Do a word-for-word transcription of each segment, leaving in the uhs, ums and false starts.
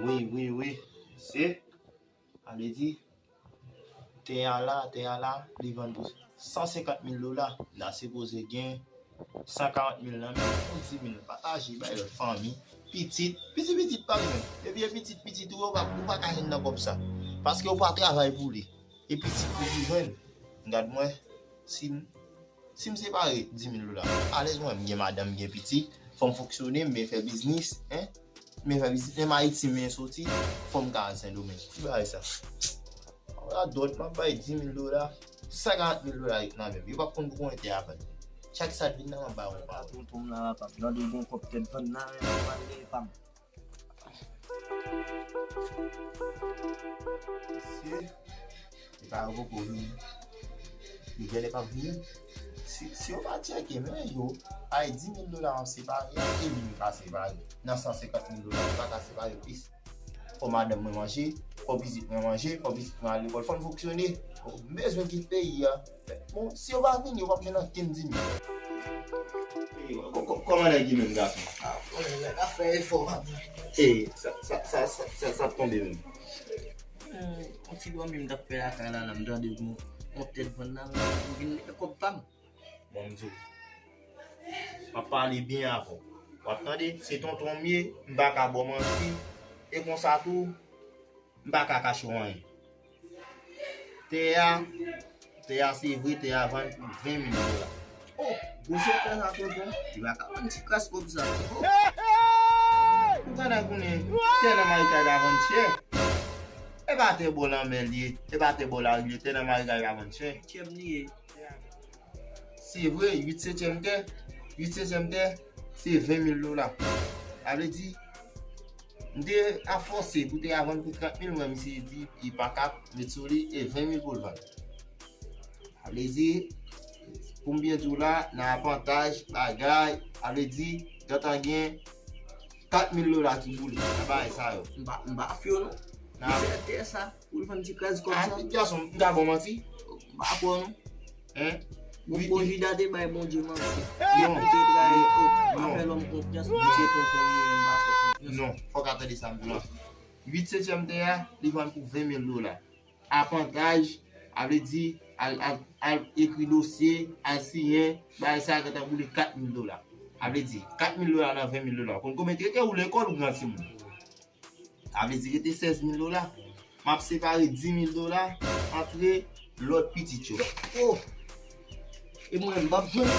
Wi, wi, wi. Se, sa vle di, tè a la, tè a la, li vann pou san senkant mil dola. M ta sipoze gen san karant mil nan men m, pou di mil pataje bay lòt fanmi, pitit, pitit, pitit pa li menm. Depi e pitit, pitit ou, ou pa, ou pa ka jwenn nan kòb sa. Paske ou pa travay pou li. E pitit ou ki jwenn. Gad mwen, si m, si m separe di mil dola, alèz mwen, m gen madanm, m gen pitit, fò m fonksyone, m fè biznis, en? M fè biznis, menm Ayiti m soti, fò m ka al Sendomeng. Ki bagay sa? Wala dòt, m ap bay di mil dola, san karant mil dola ret nan men m. Yo p ap konn pou konbyen tè a vann. Chak sa k vin nan m ap ba yon pa. Tonton m la, pap, jan de gon kòb tèt vann nan men m, m al gen pa m. Mesye, e pa yo poko vini. Li genlè p ap vini. Si, si yo pa tcheke, men yo, ay di mil dola m ap separe a, e li m ka separe. Nan san senkant mil dola, m pa ka separe plis. Fò madanm mwen manje, fò pitit mwen manje, fò pitit mwen al lekòl, fò n fonksyone. M bezwen kite peyi a. Bon, si yo pa vini, yo p ap jwenn ankenn di mil. Ey, kò-, kò-, kòman nèg ye menm, gason? Ah, bon, nèg ap fè efò, papa. Ey, sa, sa, sa, sa, sa, sa tonbe menm. Hmm, yon ti dòmi m t ap fè lakay la, la, m tande yon, yon tèt vann la, m vin leve kòb pa m. Bon, m di w, m ap pale byen avè w. W ap tande? Se tonton m ye, m pa ka ba w manti. E konsa tou, m pa ka kache w anyen. Tè a, tè a se vre, tè a vann pou ven mil dola. Oh, gwo sekrè sa, tonton. Li pa ka vann ti kras kòb sa. Oh. Ou konn konnen, tè nan Marikay pa vann chè. E pa tè bò lanmè l ye, e pa tè bò lari l ye, tè nan Marikay pa vann chè. Chè m li ye. Se vre, uit setyèm tè, uit setyèm tè, se ven mil dola. Sa vle di, m te ap fòse pou tè a vann pou trant mil, mwen, misye di, li pa ka met sou li, e ven mil pou l vann. Sa vle di, pou m byen di w la, nan avantaj, bagay, sa vle di, gentan gen kat mil dola ki boule nan bagay sa yo. M pa, m pa fè yo, non. Nan misye tè sa. Pou l vann ti kraz kòb sa. Ah, gason, m ta ba w manti? M pa kwè w, non. Hein? Bon, bon, Jida te bay Bondye manti. Non. Li te trayi, oh, m pa fè lòm konfyans, misye tonton m, m pa fè konfyans. Non, fòk w tande sa m di w la. Uit setyèm tè a, li vann pou ven mil dola. Avantaj, sa vle di, al, al, al ekri dosye, al siyen, bagay sa gentan boule kat mil dola. Sa vle di, kat mil dola nan ven mil dola. Konn konbyen tè ke ou lekòl ou gen timoun? Sa vle di rete sèz mil dola. M ap separe di mil dola antre lòt pitit yo. Oh! E mwen, m p ap jwenn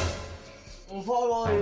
yon vòlò, e.